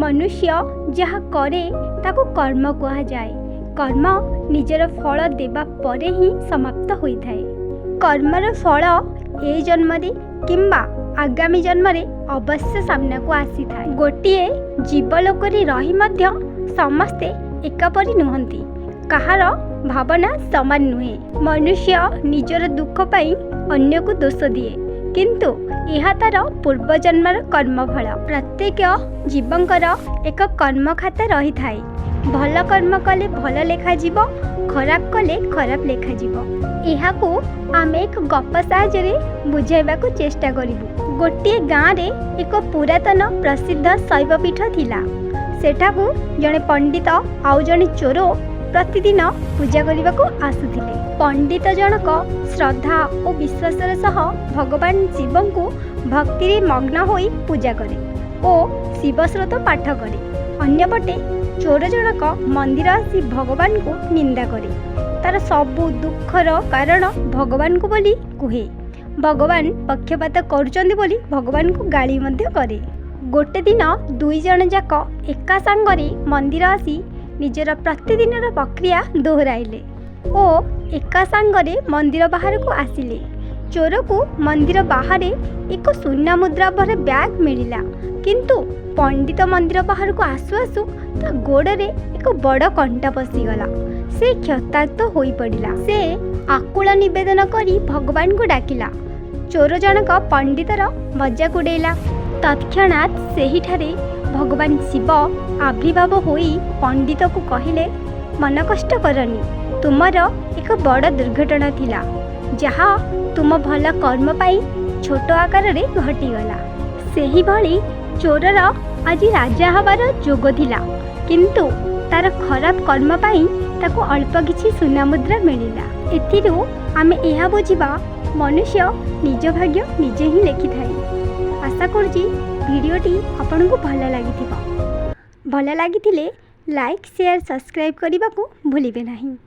ମନୁଷ୍ୟ ଯାହା କରେ, ତାକୁ କର୍ମ କୁହାଯାଏ। କର୍ମ ନିଜର ଫଳ ଦେବା ପରେ ହିଁ ସମାପ୍ତ ହୋଇଥାଏ। କର୍ମର ଫଳ ଏ ଜନ୍ମରେ କିମ୍ବା ଆଗାମୀ ଜନ୍ମରେ ଅବଶ୍ୟ ସାମ୍ନାକୁ ଆସିଥାଏ। ଗୋଟିଏ ଜୀବଲୋକରେ ରହି ମଧ୍ୟ ସମସ୍ତେ ଏକାପରି ନୁହନ୍ତି। କାହାର ଭାବନା ସମାନ ନୁହେଁ। ମନୁଷ୍ୟ ନିଜର ଦୁଃଖ ପାଇଁ ଅନ୍ୟକୁ ଦୋଷ ଦିଏ, କିନ୍ତୁ ଏହା ତାର ପୂର୍ବଜନ୍ମର କର୍ମଫଳ। ପ୍ରତ୍ୟେକ ଜୀବଙ୍କର ଏକ କର୍ମ ଖାତା ରହିଥାଏ। ଭଲ କର୍ମ କଲେ ଭଲ ଲେଖାଯିବ, ଖରାପ କଲେ ଖରାପ ଲେଖାଯିବ। ଏହାକୁ ଆମେ ଏକ ଗପ ସାହାଯ୍ୟରେ ବୁଝାଇବାକୁ ଚେଷ୍ଟା କରିବୁ। ଗୋଟିଏ ଗାଁରେ ଏକ ପୁରାତନ ପ୍ରସିଦ୍ଧ ଶୈବପୀଠ ଥିଲା। ସେଠାକୁ ଜଣେ ପଣ୍ଡିତ ଆଉ ଜଣେ ଚୋର ପ୍ରତିଦିନ ପୂଜା କରିବାକୁ ଆସୁଥିଲେ। ପଣ୍ଡିତ ଜଣକ ଶ୍ରଦ୍ଧା ଓ ବିଶ୍ୱାସର ସହ ଭଗବାନ ଶିବଙ୍କୁ ଭକ୍ତିରେ ମଗ୍ନ ହୋଇ ପୂଜା କରେ ଓ ଶିବସ୍ତୋତ୍ର ପାଠ କରେ। ଅନ୍ୟପଟେ ଚୋର ଜଣକ ମନ୍ଦିର ଆସି ଭଗବାନଙ୍କୁ ନିନ୍ଦା କରେ। ତାର ସବୁ ଦୁଃଖର କାରଣ ଭଗବାନଙ୍କୁ ବୋଲି କୁହେ। ଭଗବାନ ପକ୍ଷପାତ କରୁଛନ୍ତି ବୋଲି ଭଗବାନଙ୍କୁ ଗାଳି ମଧ୍ୟ କରେ। ଗୋଟେ ଦିନ ଦୁଇ ଜଣ ଯାକ ଏକା ସାଙ୍ଗରେ ମନ୍ଦିର ଆସି ନିଜର ପ୍ରତିଦିନର ପ୍ରକ୍ରିୟା ଦୋହରାଇଲେ ଓ ଏକା ସାଙ୍ଗରେ ମନ୍ଦିର ବାହାରକୁ ଆସିଲେ। ଚୋରକୁ ମନ୍ଦିର ବାହାରେ ଏକ ସୁନା ମୁଦ୍ରା ଭରା ବ୍ୟାଗ୍ ମିଳିଲା, କିନ୍ତୁ ପଣ୍ଡିତ ମନ୍ଦିର ବାହାରକୁ ଆସୁ ଆସୁ ତା ଗୋଡ଼ରେ ଏକ ବଡ଼ କଣ୍ଟା ପଶିଗଲା। ସେ କ୍ଷତାକ୍ତ ହୋଇପଡ଼ିଲା। ସେ ଆକୁଳ ନିବେଦନ କରି ଭଗବାନଙ୍କୁ ଡାକିଲା। ଚୋର ଜଣକ ପଣ୍ଡିତର ମଜାକ ଉଡ଼େଇଲା। ତତ୍କ୍ଷଣାତ୍ ସେହିଠାରେ ଭଗବାନ ଶିବ ଆବିର୍ଭାବ ହୋଇ ପଣ୍ଡିତକୁ କହିଲେ, "ମନ କଷ୍ଟ କରନି। ତୁମର ଏକ ବଡ଼ ଦୁର୍ଘଟଣା ଥିଲା, ଯାହା ତୁମ ଭଲ କର୍ମ ପାଇଁ ଛୋଟ ଆକାରରେ ଘଟିଗଲା। ସେହିଭଳି ଚୋରର ଆଜି ରାଜା ହେବାର ଯୋଗ ଥିଲା, କିନ୍ତୁ ତାର ଖରାପ କର୍ମ ପାଇଁ ତାକୁ ଅଳ୍ପ କିଛି ସୁନା ମୁଦ୍ରା ମିଳିଲା।" ଏଥିରୁ ଆମେ ଏହା ବୁଝିବା, ମନୁଷ୍ୟ ନିଜ ଭାଗ୍ୟ ନିଜେ ହିଁ ଲେଖିଥାଏ। ଆଶା କରୁଛି ଭିଡ଼ିଓଟି ଆପଣଙ୍କୁ ଭଲ ଲାଗିଥିବ। ଭଲ ଲାଗିଥିଲେ ଲାଇକ୍, ସେୟାର, ସବସ୍କ୍ରାଇବ୍ କରିବାକୁ ଭୁଲିବେ ନାହିଁ।